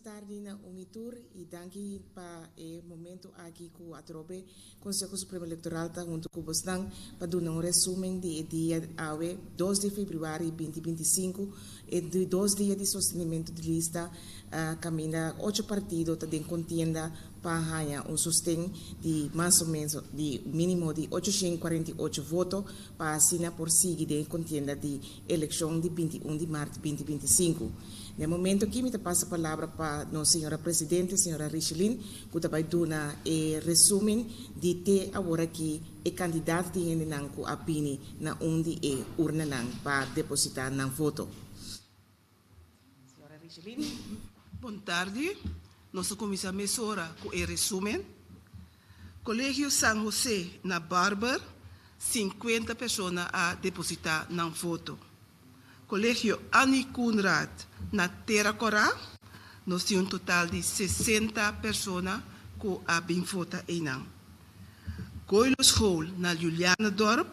tardi na un i tur i danki pa e momento aki ku atrobe Konseho Supremo Elektoral ta huntu ku bosnan pa duna un resumen di e dia awe dos di febrüari binti 25, e di dos dia di sostenimentu di lista kaminda ocho partido ta den kontienda pa haña un sosten di mas o menos di mínimo di 848 voto pa asina por sigui den e kontienda di elekshon di 21 di mart 2025. Na e momento aki mi ta pasa palabra pa nos señora presidente, señora Richelin, ku ta bai duna e resumen di te aworaki e kantidat di hendenan ku a bini na un di e urnanan pa depositá nan voto. Señora Richelin. Bon tardi. Nos ta kuminsá mesora ku e resumen. Kolegio San Jose na Barber, 50 persona a depositá nan voto. Kolegio Annie Coenraad na Tera Kòrá, nos tin un total di 60 persona ku a bin vota einan. Goilo School na Julianadorp,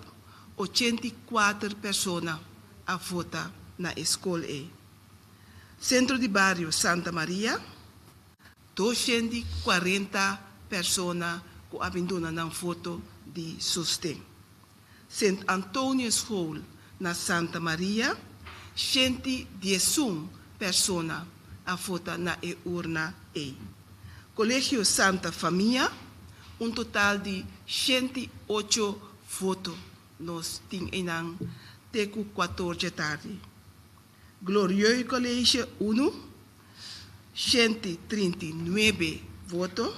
84 persona a vota na e skol ei. Sentro di Bario Santa Maria, 240 persona ku a bin duna nan voto di sosten. Sint Antoniusschool na Santa Maria, 111 persona a vota na e urna ei. Kolegio Santa Famia, un total di 108 voto nos tin einan te ku 4 dje tardi. Glorieux College 1, 139 voto.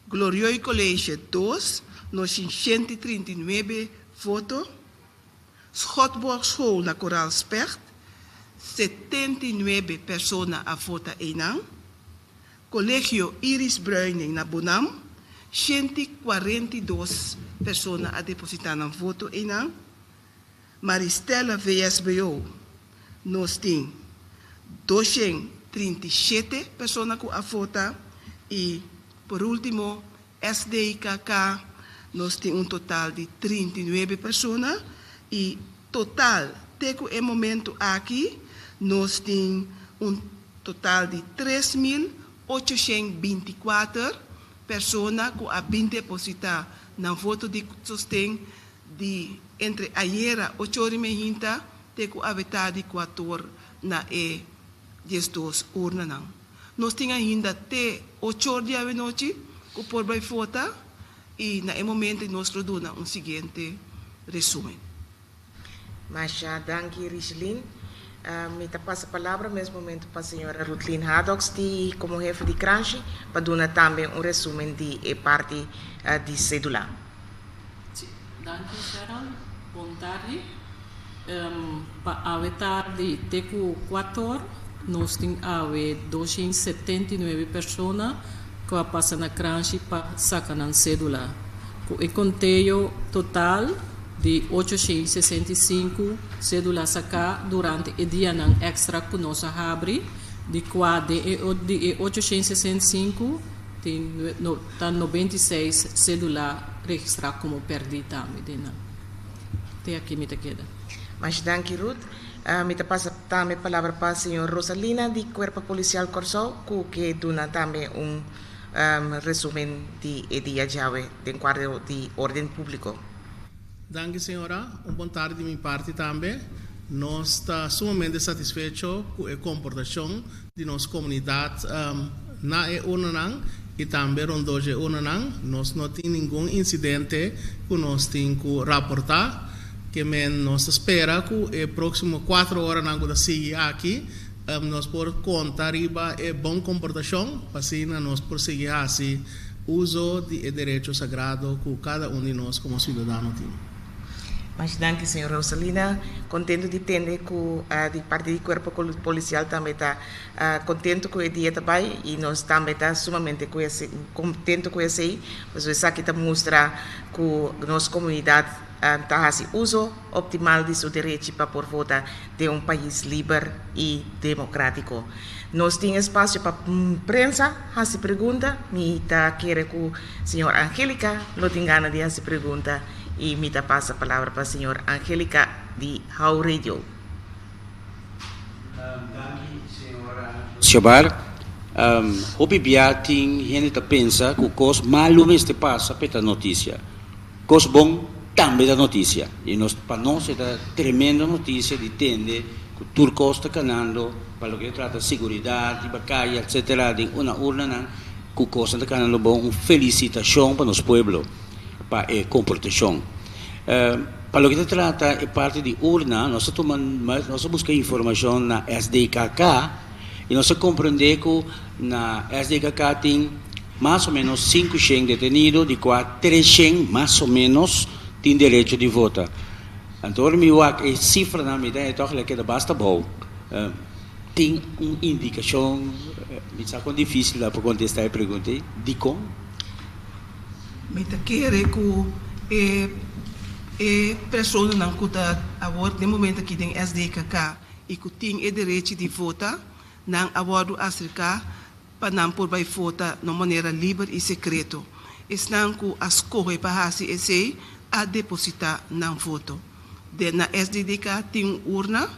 Glorieux College 2, nos tin 139 voto. Schotborg School na Koraal Specht, 79 persona a vota einan. Kolegio Iris Bruining na Bonam, 142 persona a depositá nan voto einan. Maristella VSBO, nos tin 237 persona ku a vota i por último SDKK nos tin un total di 39 persona i total te ku e momento aki nos tin un total di 3.824 persona ku a bin depositá nan voto di sosten di entre ayera 8'30 te ku awe tardi 4'or na e 12 urnanan. Nos tin ainda te 8'or di awe nochi ku por bai vota i na e momento nos lo duna un siguiente resumen. Masha danki, Richelin. Mi ta pasa palabra mes momento pa señora Rutlin Hadoks di komo hefe di Kranshi pa duna tambe un resumen di e parti di sedula. Si, danki Sharon. Bon tardi. Pa awe tardi te ku 4'or nos tin awe 279 persona ku a pasa na Kranshi pa saka nan sedula. Ku e konteo total di 865 sedula saká durante e dianan èkstra ku nos a habri, di kua den e di e 865 tin ta 96 sedula registrá komo pèrdí tambe den nan. Te aki mi ta keda. Masha danki, Ruth. Mi ta pasa tambe palabra pa señor Rosalina di Kuerpo Polisial Kòrsou ku ke duna tambe un resumen di e dia djawe den kuadro di órden públiko. Danki señora, un bon tardi di mi parti tambe. Nos ta sumamente satisfecho ku e komportashon di nos komunidat na e urnanan i tambe rondó dje urnanan. Nos no tin ningun insidente ku nos tin ku raportá. Ke men nos ta spera ku e próksimo 4 oranan ku ta sigui aki nos por konta riba e bon komportashon pa asina nos por sigui hasi uso di e derecho sagrado ku kada un di nos komo siudadano tin. Masha danki, señor Rosalina. Kontentu di tende ku di parti di Kuerpo Polisial tambe ta kontentu ku e dia ta bai i nos tambe ta sumamente ku esei, kontentu ku esei, pasobra esaki ta mustra ku nos komunidat ta hasi uso optimal di su derechi pa por vota den un pais liber i demokrátiko. Nos tin espasio pa prensa hasi pregunta. Mi ta kere ku señor Angelica lo tin gana di hasi pregunta i mi ta pasa palabra pa señor Angelica. di How Radio. Danki señora Siobar. Hopi bia tin hende ta pensa ku kos malu mester pasa pa e ta notisia. Kos bon tambe ta notisia. I nos pa nos e ta tremendo notisia di tende ku tur kos ta kanando pa loke ta trata siguridat riba kaya etsetera den una urnanan ku kosnan ta kanando bon. Un felisitashon pa nos pueblo pa e komportashon. Pa loke ta trata e parti di urna, nos a tuma, nos a buska informashon na SDKK i nos a komprendé ku na SDKK tin mas o ménos 500 detenido, di kua 300 mas o ménos tin derecho di vota. Anto ora mi wak e sifranan mi ta haña tòg el a keda basta bou. Tin un indikashon, mi sa kon difísil ta pa kontestá e pregunta ei, dikon? Mi ta kere ku e e personanan ku ta awor den momento aki den SDKK i ku tin e derechi di vota, nan a wòrdu aserká pa nan por bai vota na un manera liber i sekreto. Esnan ku a skohe pa hasi esei a depositá nan voto. Den na SDDK tin un urna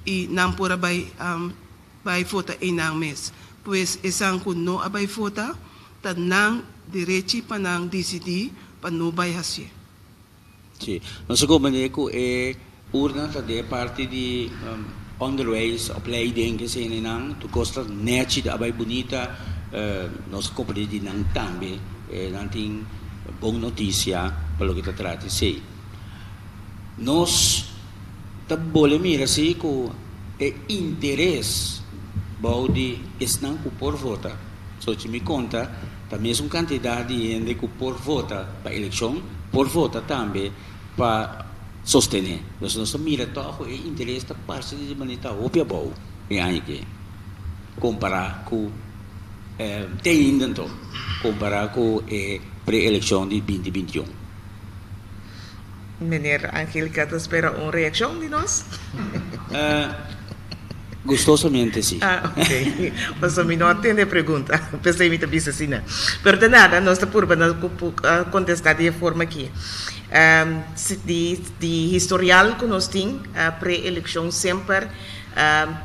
i nan por a bai bai vota einan mes. Pues esan ku no a bai vota ta nan derechi pa nan disidí pa no bai hasié. Sí. Nos a komprendé ku e urna ta den e parti di onderwijs, opleiding, esei nan, tur kos ta nèchi, ta bai bunita. Nos a komprendé di nan tambe, nan tin bon notisia pa loke ta trata esei. Nos ta bole mira si ku e interes bou di esnan ku por vota. So si mi konta ta mesun kantidat di hende ku por vota pa elekshon por vota tambe pa sostené. Nos nos ta mira tòg ku e interes ta parse di manera ta hopi abou e aña aki kompará ku te ainda anto kompará ku e pre-elekshon di 2021. Meneer Angelica ta spera un reaccion di nos? Gustosamente si. Ah, ok. Pasobra mi no a tende e pregunta, p'esei mi ta bisa asina. Pero ta nada, nos ta purba na contesta di e forma aki. Di di historial cu nos tin, pre-eleccion semper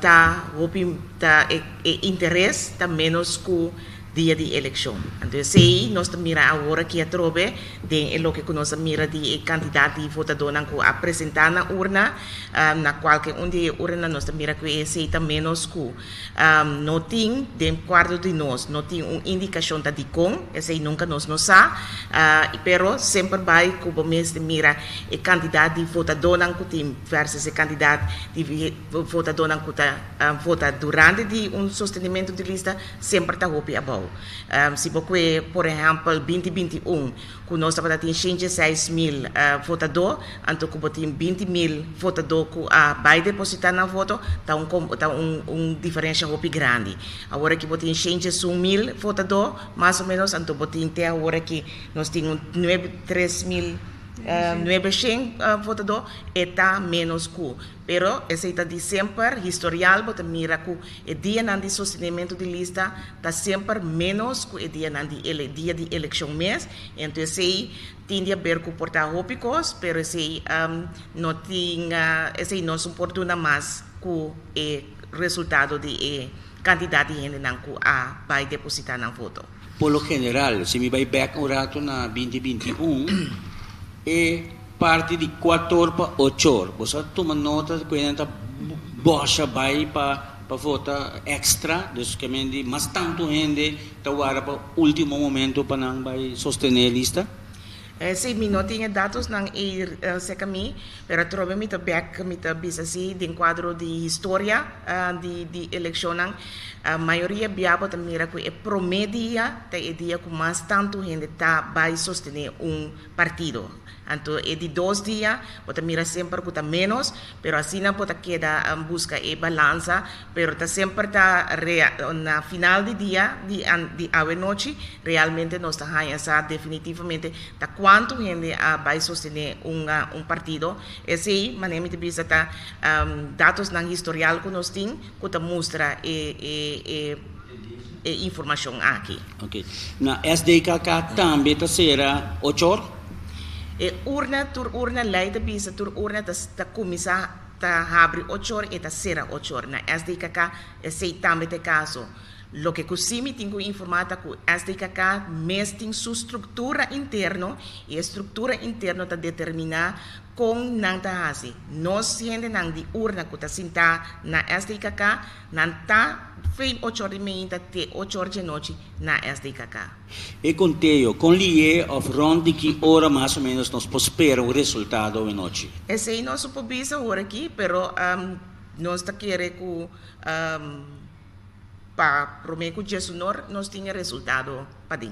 ta hopi ta e interes ta menos cu dia di elekshon. Anto esei nos ta mira awor aki atrobe den e loke ku nos a mira di e kantidat di votadónan ku a presentá na urna, na kualke un di e urnanan nos ta mira ku esei ta ménos ku no tin den kuarto di nos, no tin un indikashon ta dikon, esei nunka nos no sa, pero semper bai ku bo mester mira e kantidat di votadónan ku tin versus e kantidat di votadónan ku ta vota durante di un sostenimentu di lista. Semper ta hopi abou. Si bo kue por ehèmpel 2021 ku nos tabata tin 106 mil votadó, anto ku bo tin 20 mil votadó ku a bai depositá nan voto, ta un ta un un diferensha hopi grandi. Awor aki bo tin 101 mil votadó mas o ménos, anto bo tin te awor aki nos tin un nuebe 3900 votadó, e ta ménos ku. Pero esei ta di semper, historial bo ta mira ku e dianan di sostenimentu di lista ta semper ménos ku e dianan di ele dia di elekshon mes. Enton esei tin di aber ku por ta hopi kos, pero esei no tin esei nos no por duna mas ku e resultado di e kantidat di hendenan ku a bai depositá nan voto. Por lo general, si mi bai bèk un ratu na 2021, e parti di 4'or pa 8'or, bo sa tuma nota ku nan ta bòsha bai pa vota èkstra, dus ke men di mas tantu hende ta warda pa último momento pa nan bai sostené lista? Sí, mi no tin e datosnan ei serka mi, pero atrobe mi ta bèk mi ta bisa si den kuadro di historia di di elekshonnan, mayoria bia bo ta mira ku e promé dia ta e dia ku mas tantu hende ta bai sostené un partido. Anto e di dos dia bo ta mira semper ku ta ménos, pero asina bo ta keda buska e balansa, pero ta semper ta na final di dia di di awe nochi realmente nos ta haña sa definitivamente ta kuantu hende a bai sostené un un partido. Esei manera mi ta bisa ta datosnan historial ku nos tin ku ta mustra e e e e informashon aki. Ok. Na SDKK tambe ta sera 8'or? E urna, tur urna, lei ta bisa, tur urna ta ta kuminsá ta habri ocho or i ta sera ocho or. Na SDKK esei tambe ta e kaso. Loke ku sí mi tin ku informá ta ku SDKK mes tin su struktura interno i e struktura interno ta determiná kon nan ta hasi. Nos hendenan di urna ku ta sintá na SDKK, nan ta fei ocho or di meinta te ocho or djanochi na SDKK. E konteo, kon lié òf rònt di ki ora mas o ménos nos por spera un resultado awenochi? Esei nos por bisa awor aki, pero nos ta kere ku Pa prome ku djesunor nos tin e resultado paden.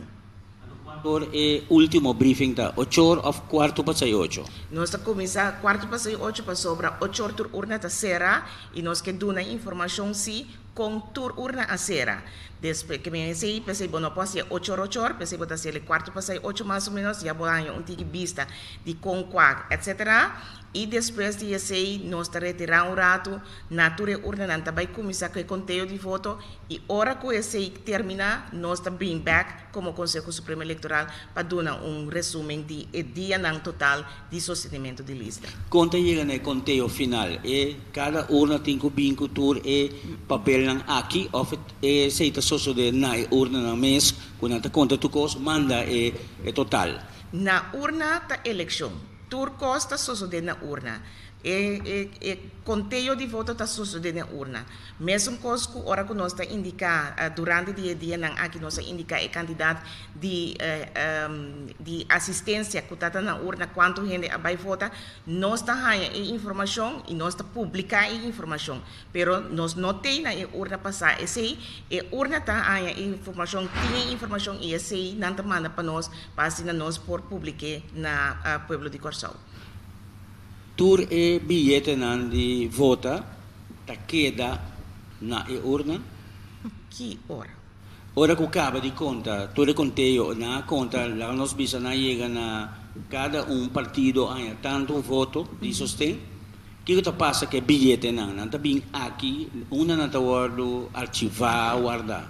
Kuantu or e ultimo briefing ta? Ocho or of kuartu pasai ocho? Nos ta kuminsá kuartu pasai ocho pasobra ocho or tur urna ta sera i nos ke duna informashon si kon tur urna a sera. Despues ke men esei p'esei bo no por hasié ocho or ocho or p'esei bo ta hasié kuartu pasai ocho mas o menos ya bo haña un tiki bista di kon kua etcetera. I despues di esei nos ta retirá un ratu na tur e urnanan ta bai kuminsá ku e konteo di voto i ora ku esei terminá nos ta bin bèk komo Konseho Supremo Elektoral pa duna un resumen di e dianan total di sostenimentu di lista. Kon ta yega na e konteo final? E kada urna tin ku bin ku tur e papelnan aki òf esei ta sosodé na e urnanan mes ku nan ta konta tur kos manda e total? Na urna ta elekshon. Tur kos ta sosodé na urna. E e e konteo di voto ta sosodé den urna. Mesun kos ku ora ku nos ta indiká durante di e dianan aki nos a indiká e kantidat di di asistensia ku ta ta na urna kuantu hende a bai vota, nos ta haña e informashon i nos ta publiká e informashon. Pero nos no tei na e urna pasá esei, e urna ta haña e informashon, tin e informashon i esei nan ta manda pa nos pa asina nos por publik'é na pueblo di Kòrsou. Tur e biyetenan di vota ta keda na e urna? Ki ora? Ora ku kaba di konta tur e konteo, nan a konta, laga nos bisa nan a yega na kada un partido haña tantu voto di sosten. Kiko ta pasa ku e biyetenan? Nan ta bin aki, unda nan ta wòrdu archivá, wardá?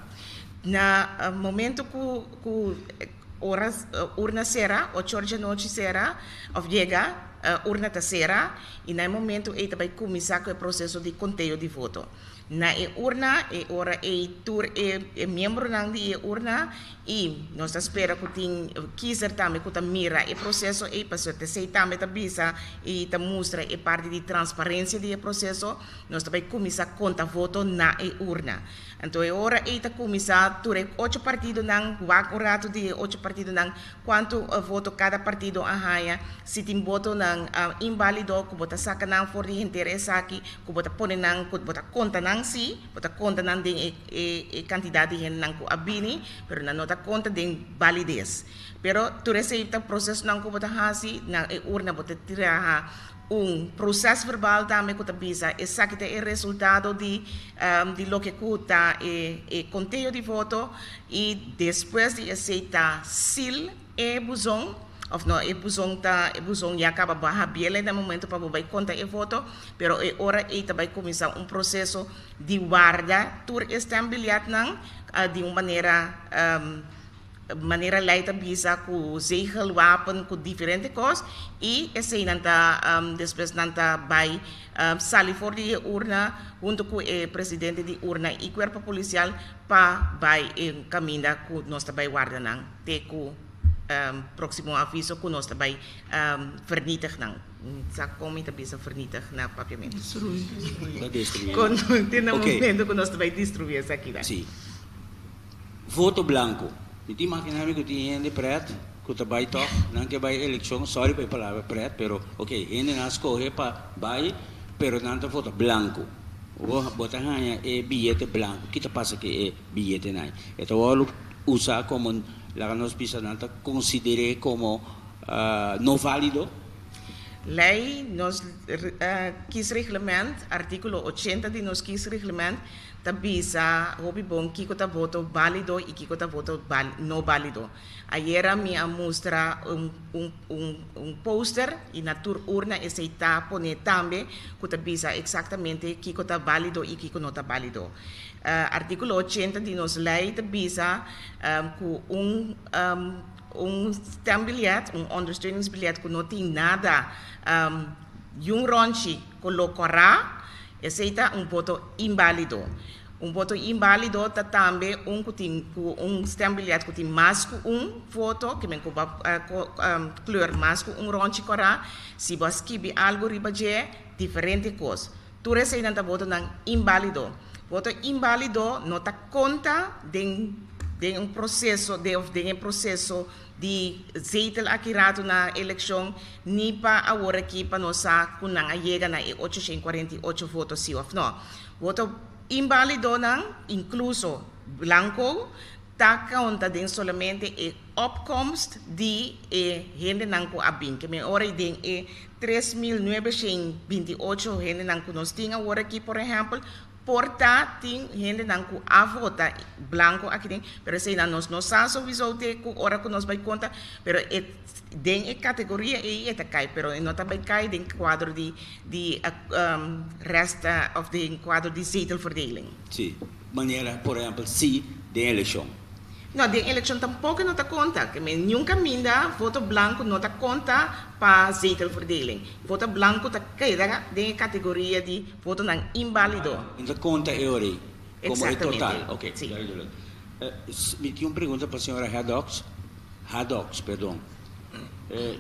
Na momento ku ku ora urna sera, ocho or djanochi sera òf yega, urna ta sera i na e momento ei ta bai kuminsá ku e proseso di konteo di voto. Na e urna, e ora ei tur e e miembronan di e urna i nos ta spera ku tin kiezer tambe ku ta mira e proseso ei pasobra t'esei tambe ta bisa i ta mustra e parti di transparensia di e proseso. Nos ta bai kuminsá konta voto na e urna. Anto e ora ei ta kuminsá tur e ocho partidonan wak un ratu di e ocho partidonan Kuantu voto kada partido a haña? Si tin votonan inválido ku bo ta saka nan for di henter esaki, ku bo ta pone nan, ku bo ta konta nan sí, bo ta konta nan den e e kantidat di hendenan ku a bini, pero nan no ta konta den balides. Pero tur esei ta prosesonan ku bo ta hasi na e urna, bo ta traha un prosesverbal tambe ku ta bisa esaki ta e resultado di di loke ku ta e e konteo di voto i despues di esei ta sil e buzon òf no e buzon ta e buzon ya kaba baha biel na e momento pa bo bai konta e voto pero e ora ei ta bai kuminsá un proseso di warda tur e stembiljetnan di un manera Manera lei ta bisa ku zegel, wapen, ku diferente kos i eseinan ta despues nan ta bai sali for di e urna huntu ku e presidente di urna i kuerpo polisial pa bai e kaminda ku nos ta bai warda nan te ku proksimo aviso ku nos ta bai vernietig nan. Sa kon mi ta bisa vernietig na papiamentu? Destruí. Te na momento ku nos ta bai destruí esakinan. Sí. Voto blanco. Mi ta imagina mi cu tin hende pret cu ta bay toch, nan ke bay eleccion, sorry pa e palabra pret, pero ok, hendenan a scoge pa bay, pero nan ta vota blanco. Bo bo ta haña e biyete blanco, ki ta pasa cu e biyetenan? E ta worde usa como, laga nos bisa nan ta considere como no valido? Ley nos kiesreglement, articulo ochenta di nos kiesreglement, Ta bisa hopi bon kiko ta voto bálido i kiko ta voto no bálido. Ayera mi a mustra un un un un poster i na tur urna esei ta pone tambe ku ta bisa eksaktamente kiko ta bálido i kiko no ta bálido. Artíkulo ochenta di nos lei ta bisa ku un. un stembiljet, un ondersteuningsbiljet ku no tin nada, niun rònchi koló kòrá, esei ta un voto inbálido. Un voto inbálido ta tambe un ku tin ku un stembiljet ku tin mas ku un voto, ke men ku bo a kleur mas ku un rònchi kòrá, si bo a skibi algu riba dje, diferente kos. Tur eseinan ta votonan inbálido. Voto inbálido no ta konta den den un proseso den òf den e proseso di zetel aki ratu na elekshon ni pa awor aki pa nos sa ku nan a yega na e 848 voto si òf no. Voto inbálidonan, inkluso blanko, ta konta den solamente e opkomst di e hendenan ku a bin. Ke men ora i den e 3928 hendenan ku nos tin awor aki, por ehèmpel, por ta tin hendenan ku a vota blanko aki den, pero eseinan nos no sa souwisou te ku ora ku nos bai konta, pero e den e kategoria ei e ta kai, pero e no ta bai kai den kuadro di di rest òf den kuadro di zetelverdeling. Sí, manera por ehèmpel sí den elekshon. No, den elekshon tampoko no ta konta. Ke men niun kaminda voto blanko no ta konta pa zetelverdeling. Voto blanko ta keda den e kategoria di votonan inbálido. No ta konta e ora ei komo e total. Eksaktamente, Oke, sí. duidelijk. Mi tin un pregunta pa señora Haddox, Haddox, perdon.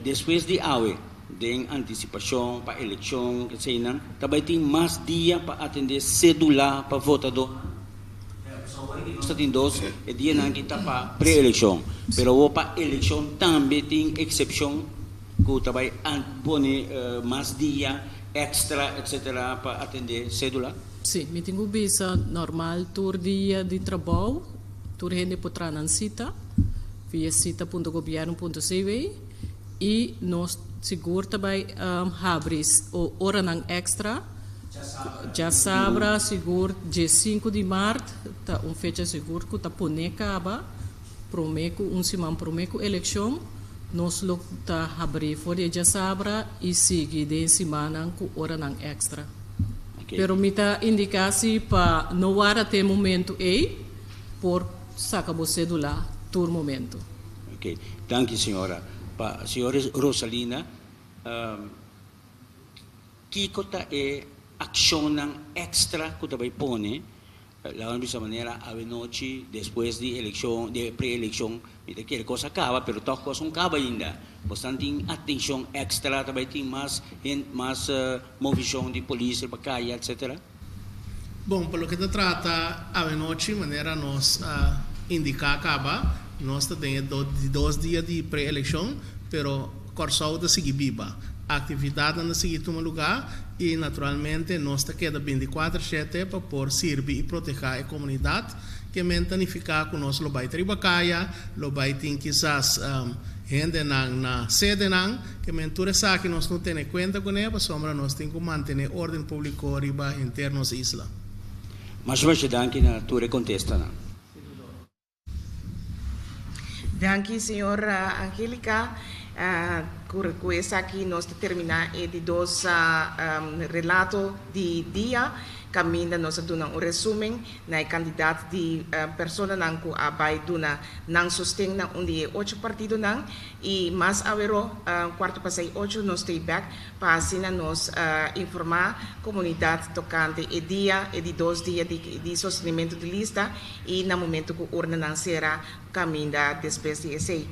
Despues di awe, den antisipashon pa elekshon, eseinan, ta bai tin mas dia pa atendé sédula pa votadónan? Pasobra awor aki nos ta tin dos, e dianan aki ta pa pre-elekshon, pero awor pa elekshon tambe tin eksepshon ku ta bai pone mas dia èkstra etsetera pa atendé sédula? Sí, mi tin ku bisa normal tur dia di trabou tur hende por traha nan sita via sita punto gobierno punto cw i nos sigur ta bai habri oranan èkstra djasabra sigur dje sinku di mart ta un fecha sigur ku ta pone kaba prome ku un siman prome ku elekshon nos lo ta habri for di e djasabra i sigui den simannan ku oranan èkstra. Pero mi ta indiká si pa no warda te e momentu ei por saka bo sedula tur momentu. Ok, danki señora. Pa señora Rosalina, kiko ta e akshonnan èkstra ku ta bai pone Laga nos bisa manera awenochi despues di elekshon, di e pre-elekshon, mi ta kere kos a kaba, pero tòg kos no kaba ainda. Bosnan tin atenshon èkstra, ta bai tin mas hende, mas movishon di polis riba kaya, etsetera? Bon, pa loke ta trata awenochi, manera nos a indiká kaba, nos ta den e di dos dia di pre-elekshon, pero Kòrsou ta sigui biba. Aktividatnan ta sigui tuma lugá i naturalmente nos ta keda bintikuater shete pa por sirbi i protehá e komunidat. Ke men ta nifiká ku nos lo bai ta riba kaya, lo bai tin kisas hendenan na sedenan. Ke men tur esaki nos no tene kuenta kuné pasobra nos tin ku mantené órden públiko riba henter nos isla. Masha masha danki na tur e kontestanan. Danki señor Angelica. Cu esaki nos ta termina e di dos relato di dia caminda nos a duna un resumen na e cantidad di personanan cu a bay duna nan sosten na un di e ocho partidonan y mas awero cuarto pasai ocho nos ta bek pa asina nos informa comunidad tocante e dia e di dos dia di sostenimento di lista i na momentu ku urnanan sera kaminda despues di esei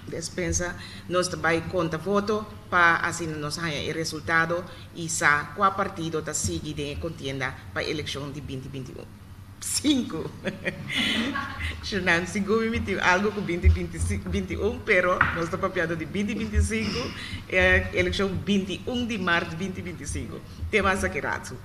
despensa nos ta bai konta voto pa asina nos haña e resultado i sa kua partido ta sigui den e kontienda pa elekshon di 2025. Shernan, sigur mi mi tin algu ku 2021 pero nos ta papiando di 2025, e elekshon 21 di mart 2025. Te mas aki ratu.